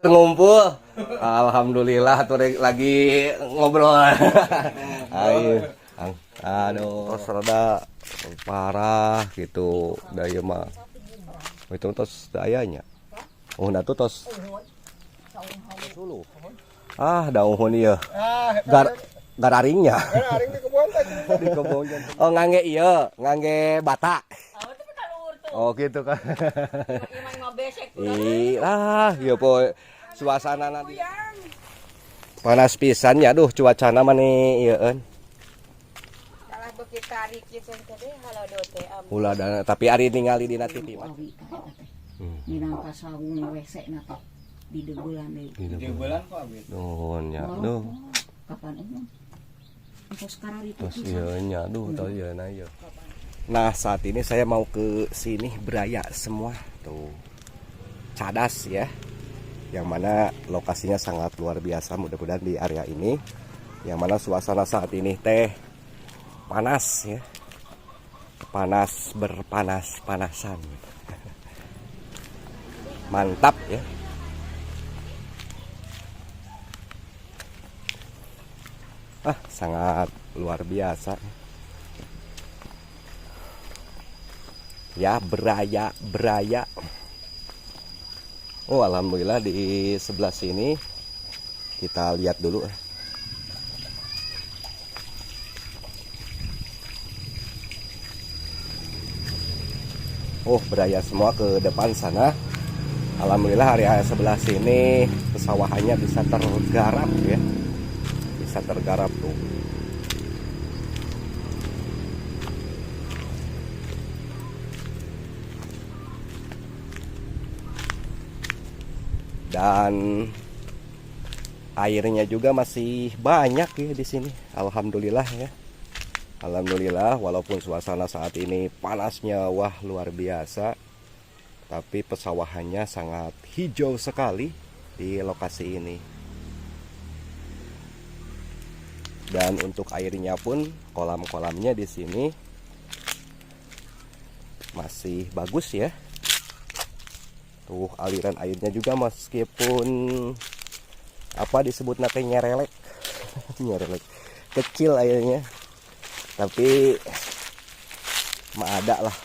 Ngumpul. Alhamdulillah tuh lagi ngobrol. Ayo. Aduh, tos rada parah gitu da ieu mah. Itu tos dayanya. Oh, nah tuh tos. Suluh. Ah, dauhun ieu. Gar gararingnya. Gararing di kebun teh. Di kebun. Oh, ngangge ieu, ngangge bata. Oh, gitu kan. Ih, ah, ieu po suasana nanti. Panas pisan ya, aduh cuacana mah nih ieu. Kalah beuki tarik kieu teh halodo teh. Ulah dana, tapi ari ningali dina TV mah. Minangka saung WC na teh di deubelan deui. Di bulan kok abis. Nuhun nya, aduh. Kapan umum? Tos kararitu Tos ieu nya, aduh tos ieu na ieu. Nah, saat ini saya mau ke sini beraya semua tuh. Cadas ya. Yang mana lokasinya sangat luar biasa, mudah-mudahan di area ini. Yang mana suasana saat ini teh panas ya. Panas berpanas-panasan. Mantap ya. Ah, sangat luar biasa. Ya, beraya, beraya. Oh, alhamdulillah di sebelah sini kita lihat dulu. Oh, beraya semua ke depan sana. Alhamdulillah area sebelah sini pesawahannya bisa tergarap ya. Bisa tergarap tuh. Dan airnya juga masih banyak ya di sini. Alhamdulillah ya. Alhamdulillah walaupun suasana saat ini panasnya wah luar biasa, tapi pesawahannya sangat hijau sekali di lokasi ini. Dan untuk airnya pun kolam-kolamnya di sini masih bagus ya. Tuh aliran airnya juga meskipun apa disebut nate nyerelek. Nyerelek. Kecil airnya. Tapi mah ada lah.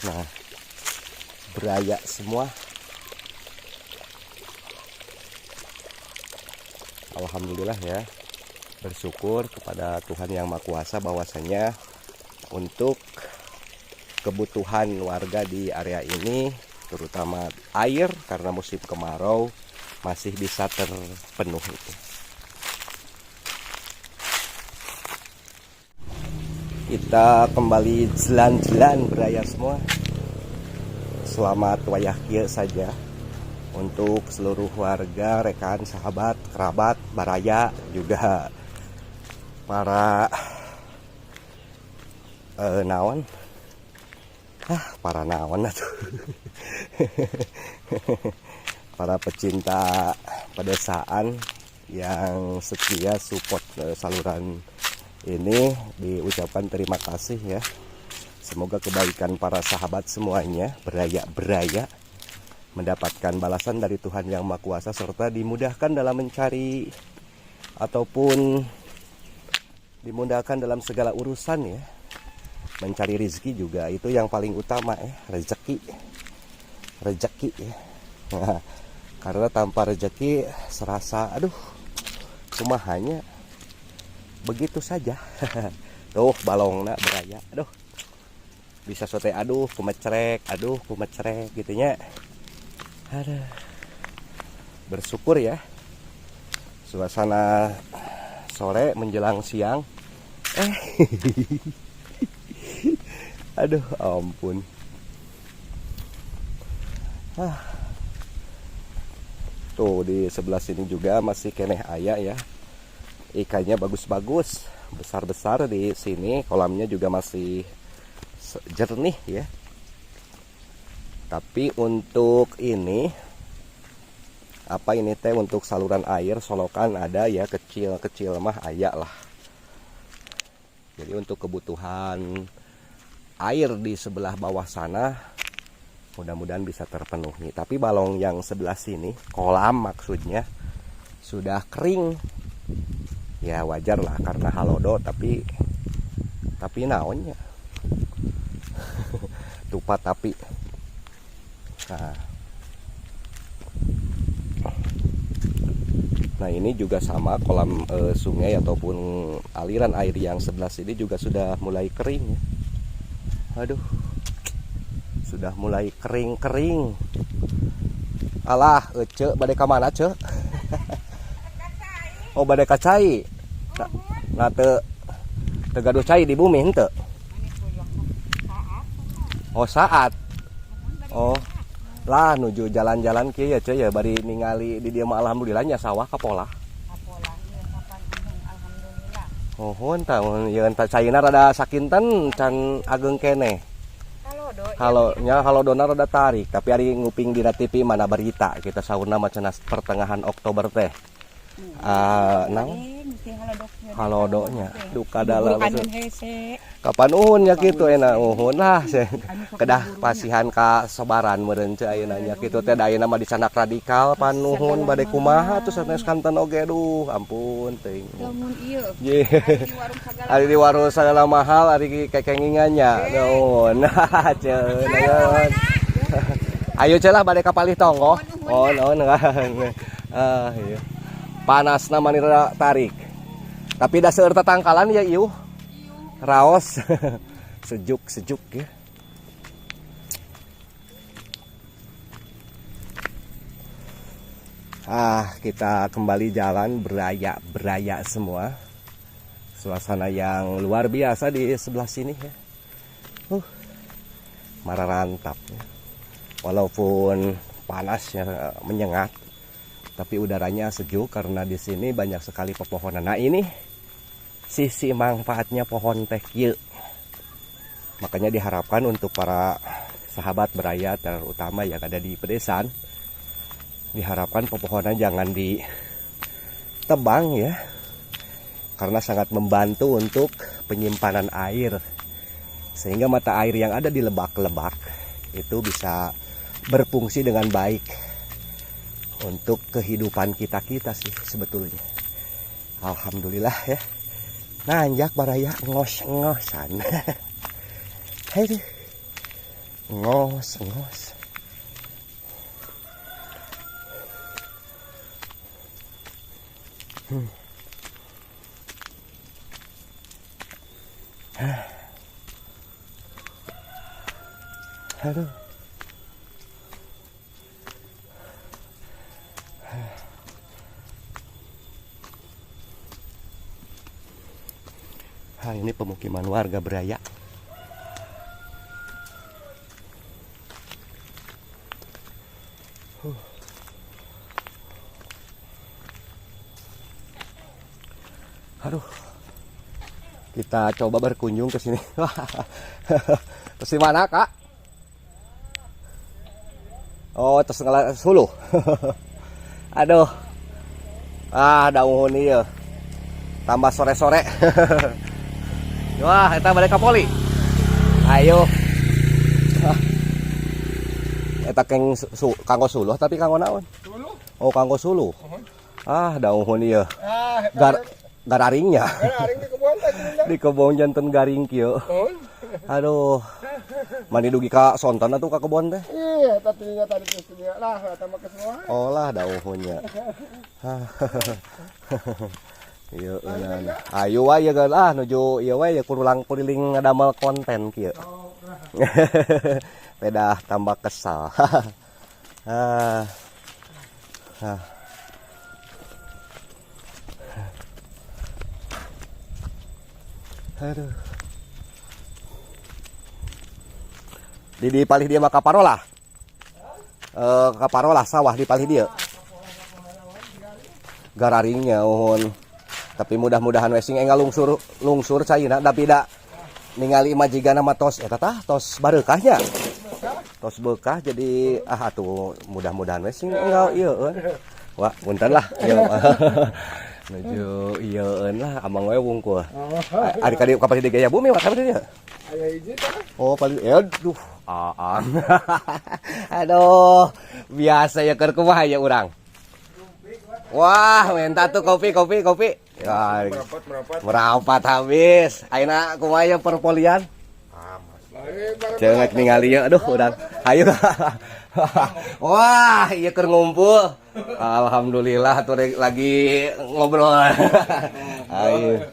Nah, beraya semua. Alhamdulillah ya. Bersyukur kepada Tuhan Yang Maha Kuasa bahwasanya untuk kebutuhan warga di area ini, terutama air karena musim kemarau, masih bisa terpenuhi. Kita kembali jalan-jalan beraya semua. Selamat wayah kieu saja untuk seluruh warga, rekan, sahabat, kerabat, baraya, juga para naon? Ah, para naon atuh. Para pecinta pedesaan yang setia support saluran ini diucapkan terima kasih ya. Semoga kebaikan para sahabat semuanya beraya-beraya mendapatkan balasan dari Tuhan Yang Maha Kuasa serta dimudahkan dalam mencari ataupun dimudahkan dalam segala urusan ya. Mencari rezeki juga itu yang paling utama ya, rezeki. Rezeki ya. Nah, karena tanpa rezeki serasa aduh kumahanya begitu saja. Tuh balongna beraya, aduh. Bisa sote aduh kumecrek gitunya. Aduh. Bersyukur ya. Suasana sore menjelang siang. Aduh ampun. Ah. Tuh di sebelah sini juga masih keneh aya ya. Ikannya bagus-bagus, besar-besar di sini, kolamnya juga masih jernih ya. Tapi untuk ini apa ini teh untuk saluran air solokan ada ya, kecil-kecil mah aya lah. Jadi untuk kebutuhan air di sebelah bawah sana Mudah-mudahan bisa terpenuhi. Tapi balong yang sebelah sini, kolam maksudnya, sudah kering. Ya wajar lah karena halodo, tapi naonnya. Tupat tapi. Nah. Nah, ini juga sama kolam sungai ataupun aliran air yang sebelah sini juga sudah mulai kering ya. Aduh. Sudah mulai kering-kering. Alah, ece bade ka mana, ce? Oh, bade ka cai. Nah, teu teu gaduh cai di bumi henteu. Oh, saat. Oh. Lah nuju jalan-jalan kieu ya, ce ya bari ningali di dieu mah alhamdulillah nya sawah kapolah. Kapolah ieu kapan alhamdulillah. Mohon tah yeun caina rada sakinten can ageng keneh. Halo nya halodona rada tarik, tapi ari nguping dina TV mana berita kita saurna mah cenah pertengahan Oktober teh. Naon? Halodonya duka dalam kapan uhun nya kitu enak uhun lah kedah pasihan ka sobaran meureun ceu ayeuna nya kitu teh da ayeuna mah dicanak radikal panuhun bade kumaha atuh sanes kanten oge duh ampun teuing. Lamun ieu. Ari di warung sagala mahal ari kekengingan nya nuhun. Ceu nuhun. Ayo ceu lah bade ka palih tonggoh. Oh nuhun. Ah ieu. Panasna mani rada tarik. Tapi da seueur tatangkalan ya ieu. Raos. Sejuk-sejuk ya. Ah, kita kembali jalan beraya-beraya semua. Suasana yang luar biasa di sebelah sini ya. Mararantap ya. Walaupun panasnya menyengat, tapi udaranya sejuk karena di sini banyak sekali pepohonan. Nah, ini sisi manfaatnya pohon teh kieu. Makanya diharapkan untuk para sahabat beraya terutama yang ada di pedesaan, diharapkan pepohonan jangan ditebang ya, karena sangat membantu untuk penyimpanan air, sehingga mata air yang ada di lebak-lebak itu bisa berfungsi dengan baik untuk kehidupan kita-kita sih sebetulnya. Alhamdulillah ya. Nanjak baraya ngos-ngosan. Hei, ngos-ngos. Aduh. Nah, ini pemukiman warga beraya. Aduh. Kita coba berkunjung ke sini. Terus di mana, Kak? Oh, terus ngalah suluh. Aduh. Ah, daun ieu. Tambah sore-sore. Wah, eta balik ka poli. Ayo. Eta keng kanggo suluh tapi kanggo naon? Suluh. Oh, kanggo suluh. Ah, daun ieu. Ah, Gararingnya. Gararing di kebun teh. Di kebon janten garing kieu. Aduh. Mani dugi ka sonton atuh ka kebon teh. Iya, tadinya tadi geus dia lah, eta mah geus wae. Oh lah dauhunnya. Ieu eunana. Ayo wae ya ah nuju ieu wae ya kurulang kuliling ngadamel konten kieu. Pedah tambah kesal. Ah. Ah. Aduh. Di palih dia mah kaparolah. Kaparolah sawah di palih dia. Gararingnya uhun. Tapi mudah-mudahan we sing enggal lungsur lungsur caina tapi da ningali majigana mah tos eta tah tos bareukahnya. Tos beukah jadi ah atuh mudah-mudahan we sing enggal ieu. Wah, punten lah. Ieu. Nuju ieu lah amang we wungkul. Ari ka dieu kapal di gaya bumi mah kapan dia? Aya hiji tah. Oh, paling aduh Aang. Aduh, biasa ya keur kumaha ya urang. Wah, minta tuh kopi kopi kopi. Ya, Merapat, merapat. merapat habis. Ayeuna kumaha ya perpolian? Cenget ningali ya, aduh urang. Hayu. Wah, ieu keur ngumpul. Alhamdulillah tuh lagi ngobrol. Ayo.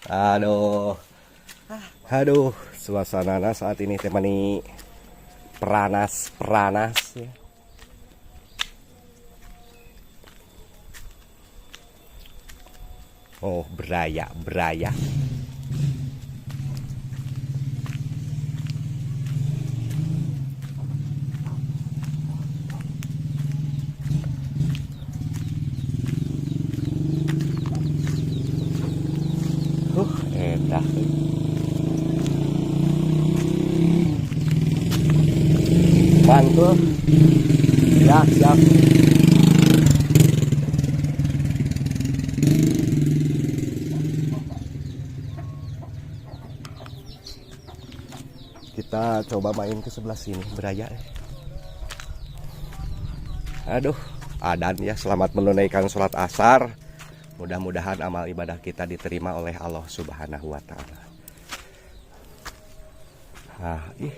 Aduh. Aduh, suasana saat ini teh mani peranas-peranas ya. Oh, beraya, beraya. Edah. Mantul. Ya, siap. Kita coba main ke sebelah sini, beraya. Aduh, adan ya, selamat menunaikan sholat asar. Mudah-mudahan amal ibadah kita diterima oleh Allah Subhanahu wa Ta'ala. Ah, ih,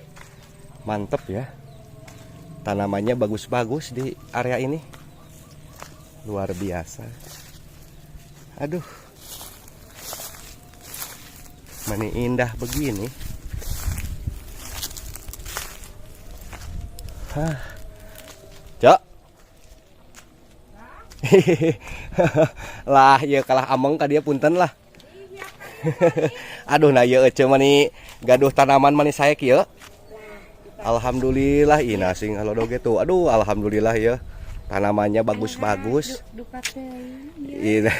mantep ya. Tanamannya bagus-bagus di area ini. Luar biasa. Aduh. Mani indah begini. Hah. Cok. Lah, ya kalah ameng ka dia punten lah. Aduh, nah ieu ece mani gaduh tanaman mani sae kieu. Alhamdulillah ina sing halodo ge tuh. Aduh, alhamdulillah ya. Tanamannya bagus-bagus. Iya.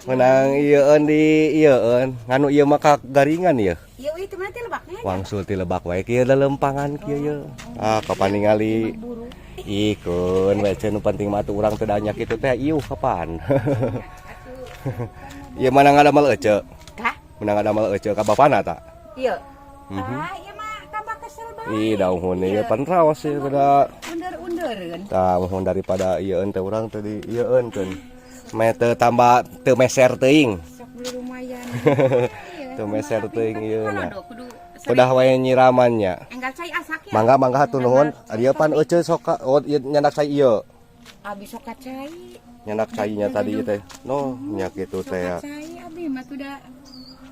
Menang ieueun di ieueun. Nganu ieu mah kagaringan ieu. Ieu itu mah teh lebaknya. Wangsul ti lebak wae kieu lelempangan kieu ye. Ah, kapan ningali ikeun we nu penting mah atuh urang teu danyak kitu teh iuh kapan. Ieu mana ngadamel ece? Kah? Menang ngadamel ece ka bapana ta? Ieu. Ah, ieu mah tambah kesel bae. Ih, daun ieu pan raos ieu kada Undur-undureun. tah mohon daripada ieueun teh urang teh di ieueun keun. Me teu tambah teu meser teuing. Sok beli lumayan. Teu meser teuing ieu na. Kudu Udah wae nyiramannya. enggal cai asak ya. Mangga mangga hatur nuhun. Ieu pan ece sok ka oh ieu nyandak cai ieu. Abi sok ka cai. Nyandak cainya tadi teh. No, nya kitu Sok teh. ka cai abi mah tuh da.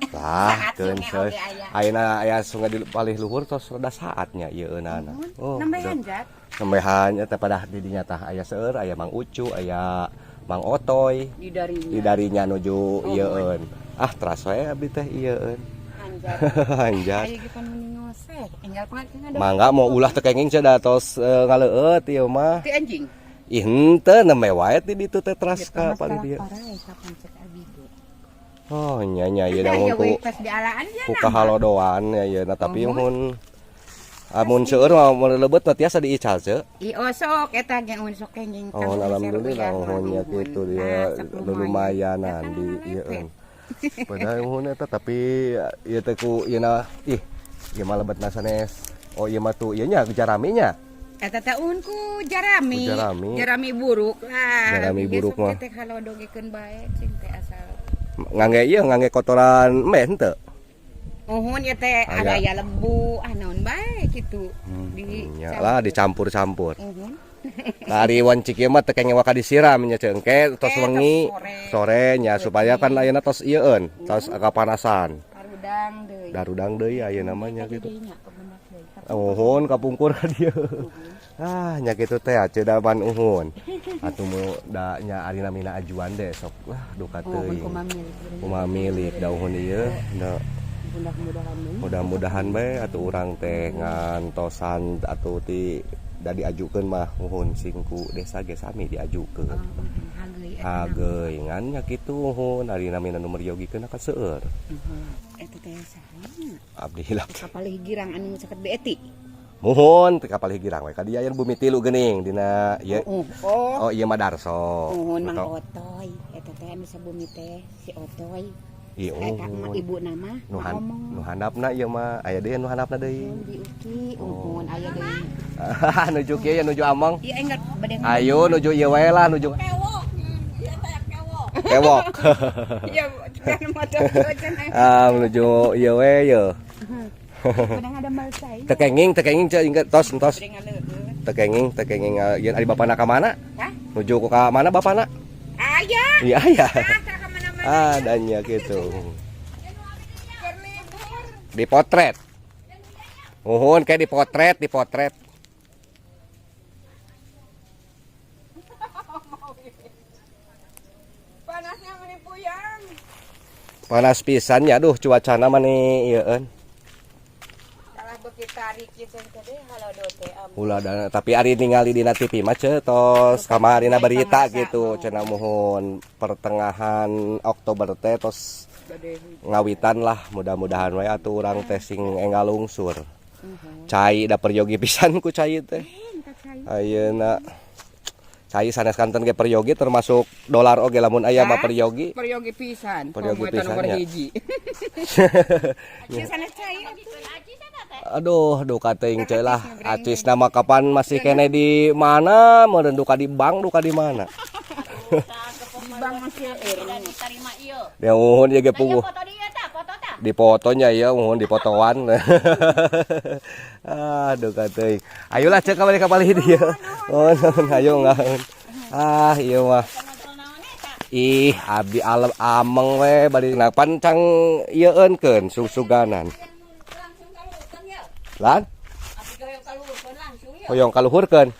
Tah, Saat keun sungai seuy. oge aya. Ayeuna aya sungai di palih luhur tos rada saatnya ieu-eunana. Oh, Nambahan jat. Nembehan teh pada di dinya tah aya seueur, aya Mang Ucu, aya Mang Otoy. Di darinya. Di darinya nuju ieueun. Ah, teras wae abdi teh ieueun. Anjat. Anjat. Ayo kita mending ngoseh. Enggal pangat Mangga mau ulah teu kenging cenah tos ngaleueut ieu mah. Ti anjing. Ih henteu nembe wae ti ditu teh teras ka palih dieu. Parai kapan cek abi ge. Oh nya nya ieu da Ya ku we pas dialaan dia ku kahalodoan ya ieu na tapi mun amun seueur mah mun leubet mah tiasa diical ceu. I osok eta ge mun sok kenging. Oh alhamdulillah nuhun nya kitu dia lumayanan di ieueun. Padahal nuhun eta tapi ieu teh ku ieu na ih ieu mah lebetna sanes. Oh ieu mah tuh ieu nya jaraminya. Eta teh un ku jarami. Ku jarami. Jarami buruk lah. Jarami buruk mah. Teh halodogekeun bae cing teh asal. Ngangge ieu ngangge kotoran meh henteu. Nuhun ieu teh Aya. ada aya lebu, ah naon bae kitu. Di Nya lah dicampur-campur. Nuhun. Dari wancik ieu mah teu kenging waka disiram nya ceu engke tos Engke tos wengi sore. sore nya supaya kan ayeuna tos ieueun, tos kapanasan. Darudang deui. Darudang deui ayeuna mah nya kitu. Nya kebenak deui. Uhun kapungkur ka dieu. Ah nya kitu teh ceu da ban uhun. Atuh mu da nya ari namina ajuan deh sok lah duka teuing. Kumaha milik. Kumaha milik da uhun ieu da Mudah-mudahan deui. mudah-mudahan bae atuh urang teh ngantosan atuh ti da diajukeun mah uhun singku desa ge sami diajukeun. Hageui eta. Hageui ngan nya kitu uhun ari namina nu meryogikeun ka seueur. Eta teh saha? Abdi hilap. Kapalih girang anu caket BET. Muhun teh kapalih girang we ka dieu aya bumi tilu geuning dina ieu. Oh, oh. Oh ieu mah Darso. Nuhun Mang Atau- Otoy, eta teh anu sabumi teh si Otoy. Iya, Eta mah uhun. Ibu nama Nu han ngomong. Nu handapna ieu mah aya deui nu handapna deui. Di Uki, uhun aya deui. Nuju kieu ya, nuju ameng. Iya, enggak bade. Ayo nuju ieu wae lah, nuju. Kewok. Iya, kan motor cenah. Ah, menuju ieu we ye. Kadang ada mal cai. Tekenging, tekenging ceu inget tos tos. Bade ngaleueut. Tekenging, tekenging ieu ari bapana ka mana? Hah? Nuju ka mana bapana? Aya. Iya aya. Ah, tara ka mana-mana. Ah, danya gitu. Keur libur. Dipotret. Muhun kayak dipotret, dipotret. Panasnya meni puyang. Panas pisan ya, aduh, cuacana mah nih ieueun. Kalah beuki tarik kieu teh halodo teh. Ulah da, tapi ari ningali dina TV mah ceu tos kamarina berita gitu cenah, muhun pertengahan Oktober teh tos ngawitan lah. Mudah-mudahan we atuh urang teh sing enggal lungsur. Cai da peryogi pisan ku cai teh. Ayeuna cai sanes kanten ge peryogi, termasuk dolar oge lamun aya mah peryogi. Peryogi pisan. Peryogi Komo eta pisan, nomor ya. 1. Aci sanes cai atuh. Aduh, duka teuing ceu lah. Acis nama kapan masih kene di mana? Meureun duka di bank, duka di mana? Di bank masih eureun. Diterima ieu. Ya uhun ieu ge puguh. Foto dia tah, foto tah. Di fotonya ya, uhun di fotoan. Aduh, teuing. Ayolah cek kembali ka palih dieu. Oh, nuhun, ayo enggak. Ah, iya mah. Ih, abi alem ameng we bari nah pan cang ieueunkeun susuganan. Lan? Hoyong kaluhurkeun.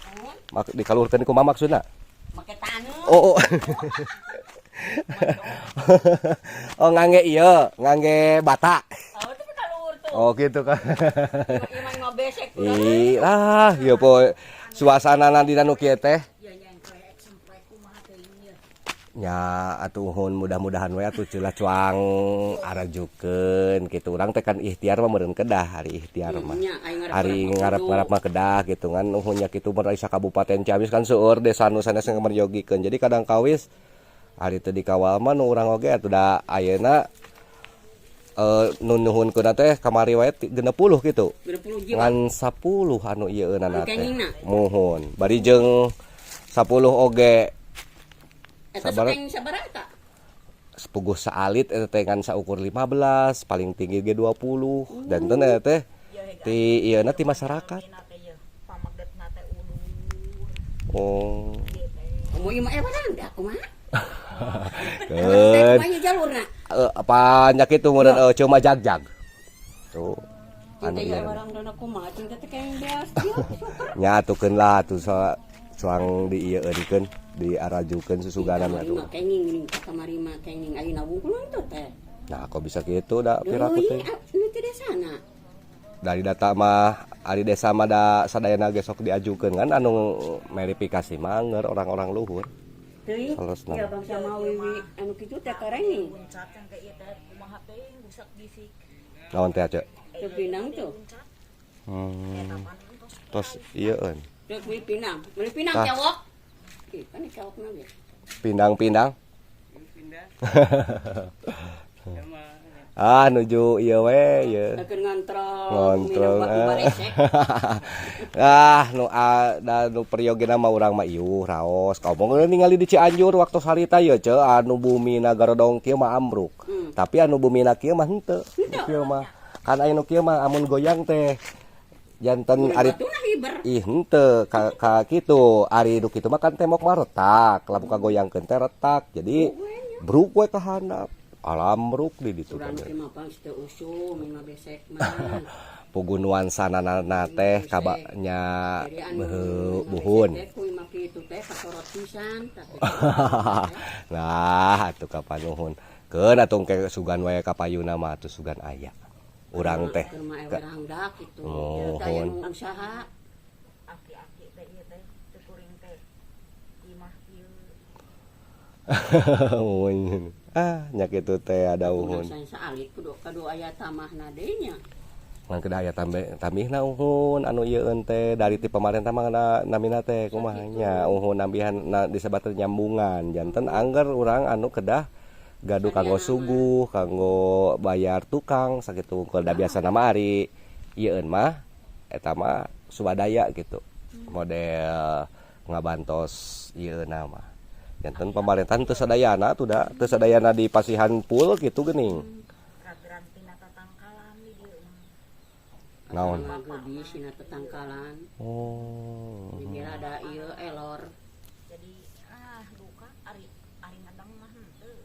Mak dikaluhurkeun kumaha maksudna? Make taneuh. Oh. Oh, ngangge ieu, ngangge bata. Oh, itu kaluhur tuh. Oh, gitu kan. Ieu mah ngabesek. Ih, ah, ieu po suasana dina nu kieu teh. Nya atuh uhun, mudah-mudahan we atuh celah cuang arajukeun kitu. Urang teh kan ikhtiar mah meureun kedah, ari ikhtiar mah. Ari ngarep-ngarep mah kedah gitu kan uhunnya kitu mun isa Kabupaten Ciamis kan seueur desa nu sanes ngameryogikeun. Jadi kadang kawis ari teu dikawal mah nu urang oge atuh da ayeuna nu nuhunkeunna teh kamari wae 60 gitu. 60 jiwa. Ngan 10 anu ieu-eunana teh. Kengingna? Muhun. Bari jeung 10 oge. Eta Sabar. sakeng sabaraha eta? Sepuguh saalit eta teh ngan saukur 15, paling tinggi ge 20 dan teh eta teh ti ieuna ti masyarakat. Oh. Komo ieu mah ewanan da kumaha? Keun. Kumaha jalurna? Apa nya kitu meureun cuma jag-jag. Tuh. Anu Cinta ya ieu. orang dona kumaha cinta teh keng beas ieu syukur. Nya atukeun lah atuh soang diieueunkeun, diarajukeun susuganan atuh. Kamari mah kenging geuning, kamari mah kenging ayeuna wungkul teh teh. Nah, kok bisa gitu da piraku teh. Nu teh desana. Dari data mah ari desa mah da sadayana ge sok diajukeun kan anu verifikasi mah angger orang-orang luhur. Teuing. Salesna. Ya bangsa mah wiwi anu kitu teh karenging. Naon teh, Cek? Teu pinang tuh. Tos ieueun. Teu kuwi pinang. Meuli pinang Tah. cewok. Ih, kan cewokna ge. Pindang-pindang. Ah, nuju ieu we ieu. Keur ngontrol. Ngontrol. Minum batu baresek. Ah, nu da nu peryogina mah urang mah iuh raos. Kamu ningali di Cianjur waktu harita ye ce anu bumina garodong kieu mah ambruk. Tapi anu bumina kieu mah henteu. Kieu mah kan aya nu kieu mah amun goyang teh janten ari Batuna hiber. Ih, henteu ka, ka kitu. Ari nu kitu mah kan tembok mah retak, lamun kagoyangkeun teh retak. Jadi bruk we ka handap. Alambruk di ditu Urang kan. teh mah pang teu usum mah besek mah. Pugu nuansa nana teh kabaknya Jadi anu buhun. teh kuwi mah kitu teh kasorot pisan tah. Nah, atuh kapan nuhun. Keun atuh ke sugan wae ka payuna mah atuh sugan aya. Urang teh. Keur mah urang dak kitu. Muhun. Teu aya nu usaha. Aki-aki teh ieu teh teu kuring teh imah ieu. Muhun. Ah, nya kitu teh ada uhun. Urang saalit kudu kadu aya tamahna deui nya. Ngan kedah aya tambihna uhun anu ieu teh dari ti pamarentah mah namina teh kumaha nya uhun nambihan na disebatna nyambungan janten angger urang anu kedah Gaduh kanggo suguh, kanggo bayar tukang sakitu hungkul, da biasana mah ari ieun mah eta mah swadaya gitu. Model ngabantos ieuna mah. Janten pamerintahan teu sadayana tuh, da teu sadayana di pasihan full gitu geuning. Ragrag tina tatangkalan di dieu mah. Naon? Gebi sina tetangkalan. Oh. Di ada ieu elor. Jadi ah duka ari ari ngadang mah henteu.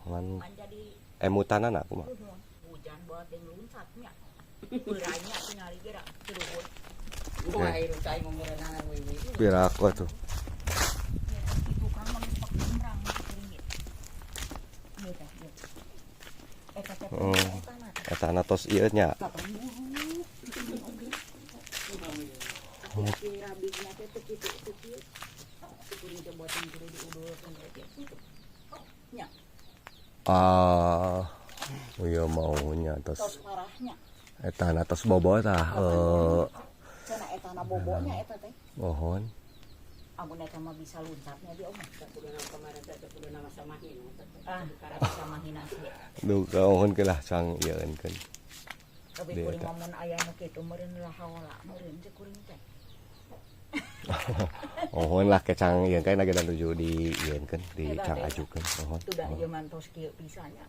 Ngan Pan jadi emutanana kumaha? Uhun. Hujan buat yang luncat nya. Beuranya tingali ge ra tiluhur. Wah, ieu cai ngomongna wiwi. Piraku atuh. Di tukang mah geus pak gumrang ringgit. Ieu teh ieu. Eta teh eta na teh. Eta na tos ieu nya. Kapan buruk. Oke, rabigna teh teu kitu teu kieu. Kuring teh buat yang kudu diudulkeun teh kitu. Nya, Ah. Oh iya, maunya tos tos parahnya. Eta na tos bobo tah Cenah eta na bobonya eta teh. Mohon. Amun eta mah bisa loncatnya dia mah. Kuduna kemarin teh kuduna masa mahin. Ah, bisa mahina sih. Duka mohon ke lah cang ieunkeun. Tapi Dia kuring eta. mah mun aya nu kitu meureun lah haola meureun cek kuring teh. Mohon lah ke cang ieu kan lagi nuju di ieunkeun di Eta cang teh. Ajukeun mohon. Tuh da ieu mantos kieu pisannya.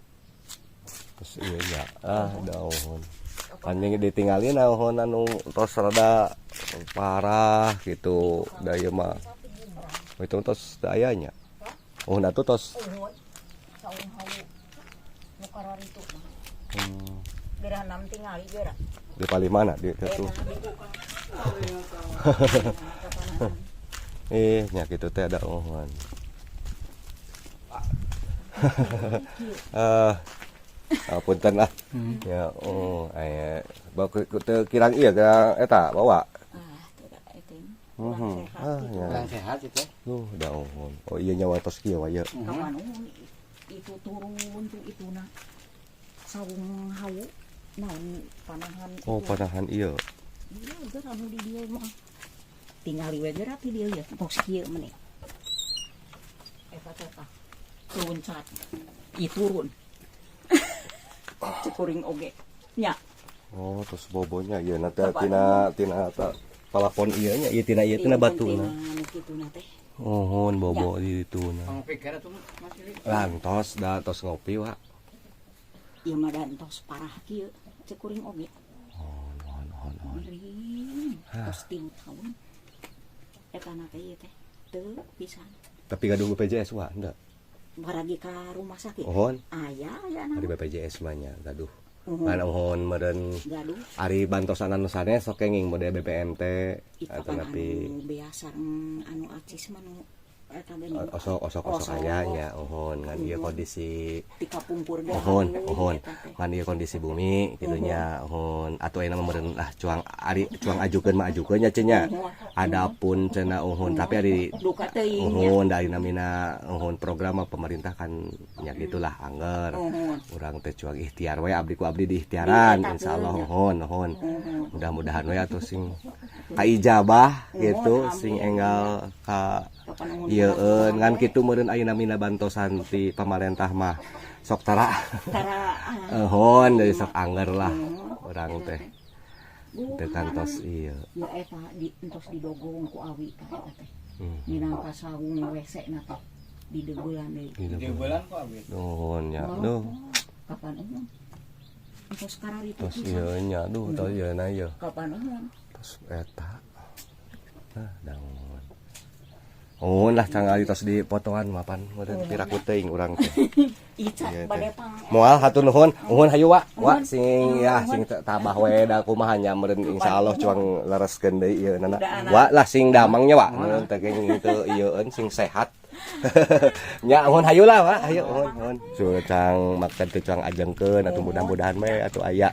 Terus ieu nya ah da mohon. Anjing ditinggalin mohon anu tos rada parah gitu da ieu mah. Itu tos da aya nya. Oh, nah tuh tos. Uhun. Saung hawu. Nu kararitu mah. Gerah nam tingali geura. Di palih mana di itu? Eta di tukang. Eh, nya kitu teh ada mohon. Eh, ah, punten lah. Ya, oh, aya bawa teu kirang ieu kirang eta bawa. Ah, tuh da eta. Kurang sehat Ah, gitu. ya. Kurang sehat itu. Duh, da mohon. Oh iya, nyawa tos kieu wae. Kapan uhun itu turun tuh itu na. Saung hawu naon panahan Oh, itu. panahan ieu. Iya, geura anu di dieu mah. Tingali we geura ti dieu ya, tos kieu meneh. Eta teh tah. Loncat. Ieu turun. Cek kuring oge. Nya, Oh, tos bobonya ieu na teh tina tina ta palapon ieu nya, ieu tina ieu tina batuna. Tina nu kituna teh. Mohon bobo di ditu na. Pangpikir atuh Mas Ili. Lantos da tos ngopi wa. Ieu mah da entos parah kieu cek kuring oge. Oh, mohon mohon mohon. Mering, tos 3 tahun. Eta na teh ieu teh teu pisan. Tapi gaduh BPJS wa henteu? Baragi ka rumah sakit. Mohon. Aya aya na. Ari BPJS mah nya gaduh. Uhun. Mana mohon meureun Gaduh. Ari bantosan anu sanes sok kenging model BPNT Ih, atau kapan nepi anu biasa anu acis mah nu eta geuning. Osok osok osok aya nya mohon ngan ieu kondisi Ti kapungkur ge mohon halu mohon eta teh. Ngan ieu kondisi bumi kitu nya mohon atuh ayeuna mah meureun lah cuang ari cuang ajukeun mah ajukeun nya cenah nya. Adapun cenah uhun tapi ari Duka teuing nya. Uhun dari namina uhun program mah pemerintah kan nya gitulah angger. Uhun. Urang teh cuang ikhtiar we, abdi ku abdi di ikhtiaran Di insyaallah etakeun nya. Uhun uhun. Uhun. Mudah-mudahan we atuh sing kaijabah gitu Uhun, sing amin. enggal ka Kapan uhun ieueun ngan we. kitu meureun ayeuna mina bantosan ti pamarentah mah sok tara Tara ah. uhun dari sok angger lah Uhun. urang Eta teh teh. teu kantos ieu. Ya eta di entos didogong ku awi tah eta teh. Minangka saung WC na teh dideugulan deui. Di bulan kok abis. Nuhun nya duh. Kapan uhun? Entos kararitu Tos pisan. ieu nya duh tos ieu na ieu. Kapan uhun? Tos eta. Nah, daun. Oh, lah cang ari tos dipotoan mapan meureun piraku teuing urang teh. Ica Iya, bade teh. pang. Moal hatur nuhun, nuhun hayu wa. Wa Nuhun. sing ya sing tabah we da kumaha nya meureun insyaallah cuang lereskeun deui ieu nana. Udah, Wa lah sing damangnya wa. Meureun teh geuning teu ieueun sing sehat. Nya nuhun hayu lah wa, hayu nuhun nuhun. Suruh cang makan teh cuang ajengkeun atuh mudah-mudahan we atuh aya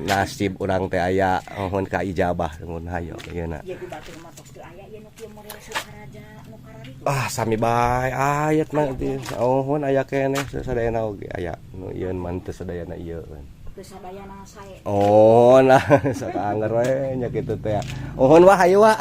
nasib urang teh aya nuhun ka ijabah nuhun hayu ieu na. Ya di batur mah tos teu aya ieu nu kieu model Sukaraja nu kararitu. Ah sami bae ayat mah di oh aya keneh sadayana oge aya nu ieu mah teu sadayana ieu. Teu sadayana sae. Oh nah sok angger we nya kitu teh. Nuhun wah hayu wa.